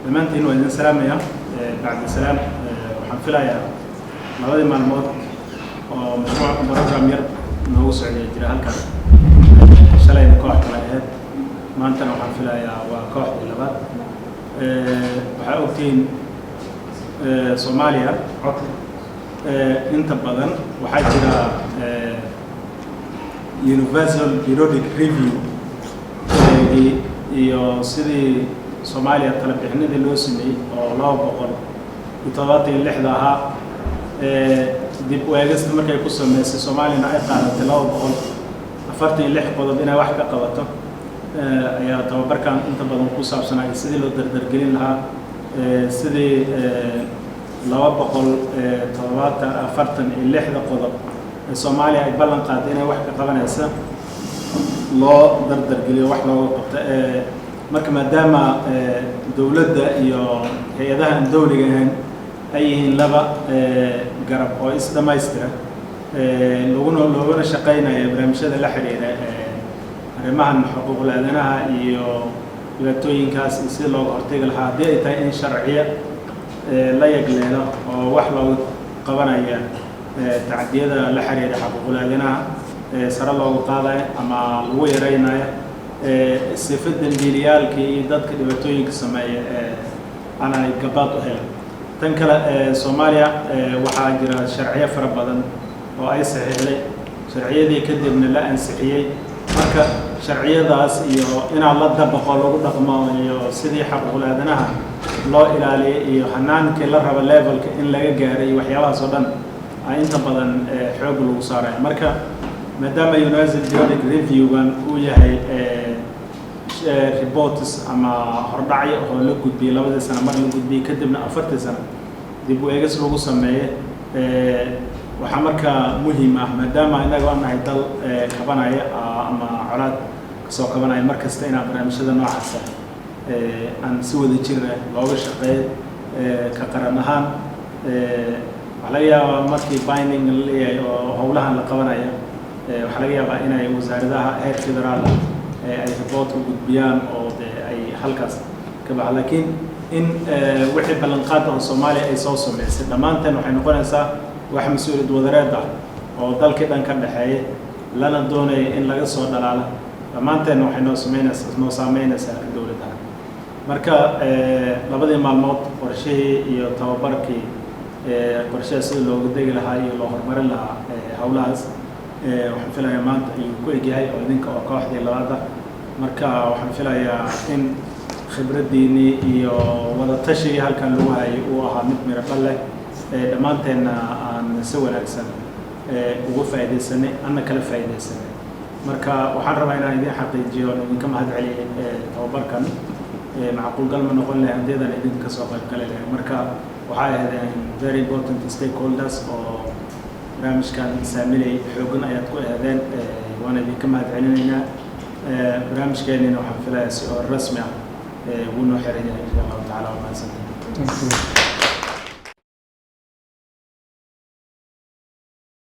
Dhammaantiin waa idin salaamaya. Bacdi salaam, waxaan filayaa labadii maalmood oo mashruuc program yar noogu socday jira halkan. Shalayna koox kale ahayd, maantana waxaan filayaa waa kooxdii labaad. Waxaa ogtihiin Soomaaliya inta badan waxaa jira Universal Periodic Review iyo sidii Soomaaliya tala bixinadii loo sameeyey oo 276-da ahaa, dib u eegista markay ku sameysay Soomaaliyana ay qaadatay 246 qodob inay wax ka qabato, ayaa tababarkan inta badan ku saabsanaya sidii loo dardargelin lahaa, sidii 270 46-da qodob ee Soomaaliya ay ballan qaaday inay wax ka qabanaysa loo dardargeliyo, wax looga qabto. Marka maadaama dowladda iyo hay-adaha aan dowliga ahayn ay yihiin laba garab oo is dhammaystira, laguna loogana shaqaynayo barnaamijyada la xiriira arrimahan xuquuqul aadanaha iyo dhibaatooyinkaas iyo sidii looga hortegi lahaa, haddii ay tahay in sharciya la yagleelo oo wax looga qabanaya tacdiyada la xiriira xuquuqul aadanaha sare looga qaadayo ama lagu yareynayo sifa dembiilayaalkii iyo dadka dhibaatooyinka sameeya aanay gabaad u helin. Tan kale, Soomaaliya waxaa jira sharciyo fara badan oo ay saxiixday, sharciyadii kadibna la ansixiyey. Marka sharciyadaas iyo inaa la dabaqo, lagu dhaqmo, iyo sidii xaquuqul aadanaha loo ilaaliyo iyo hanaankii la rabo levelka in laga gaaray iyo waxyaabahaas oo dhan a inta badan xoog lagu saaraya. Marka maadaama Universal Periodic Review-gan uu yahay reports ama hordhacyo oo la gudbiyey labadii sano mar la gudbiyey, kadibna 4-tii sano dib u eegis lagu sameeyey, waxaa markaa muhiim ah, maadaama innaga aan nahay dal kabanaya ama colaad kasoo kabanaya, mar kasta inaan barnaamijyada noocaasa aan si wada jir ah looga shaqeeyo ka qaran ahaan. Waxaa laga yaabaa markii binding la leeyahay oo howlahan la qabanaya, waxaa laga yaabaa inay wasaaradaha heer federaal ay report u gudbiyaan oo de ay halkaas ka baxa, laakiin in wixii ballanqaad oo Soomaaliya ay soo sameysay dhammaanteen waxay noqonaysaa wax mas-uuliyad wadareed ah oo dalkii dhan ka dhexeeya, lana doonaya in laga soo dhalaalo. Dhammaanteen waxay noo sameynaysaa, noo saameynaysaa ka dowladda. Marka labadii maalmood qorshihii iyo tababarkii qorshaha sida looga degi lahaa iyo loo horumarin lahaa howlahaas, waxaan filayaa maanta ayuu ku egyahay oo idinka oo kooxdii labaad ah. Marka waxaan filayaa in khibraddiinii iyo wada tashigii halkan lagu hayay uu ahaa mid miro dhal leh, dhammaanteenna aan si wanaagsan uga faa'iidaysanay, anna kala faa'iidaysanay. Marka waxaan rabaa inaan idin xaqiijiyo oon idinka mahad celiyay tababarkan. Macquulgal ma noqon lahay haddii idinka kasoo qayb gali lahay. Marka waxay ahaydeen very important stakeholders oo barnaamijkan saamilay xoogan ayaad ku ahaydeen, waana idinka mahad celinaynaa. Barnaamijkeenina waxaan filayaa si oo rasmi ah wuu noo xiran yahay, insha Allahu tacala. Waa mahadsantahay.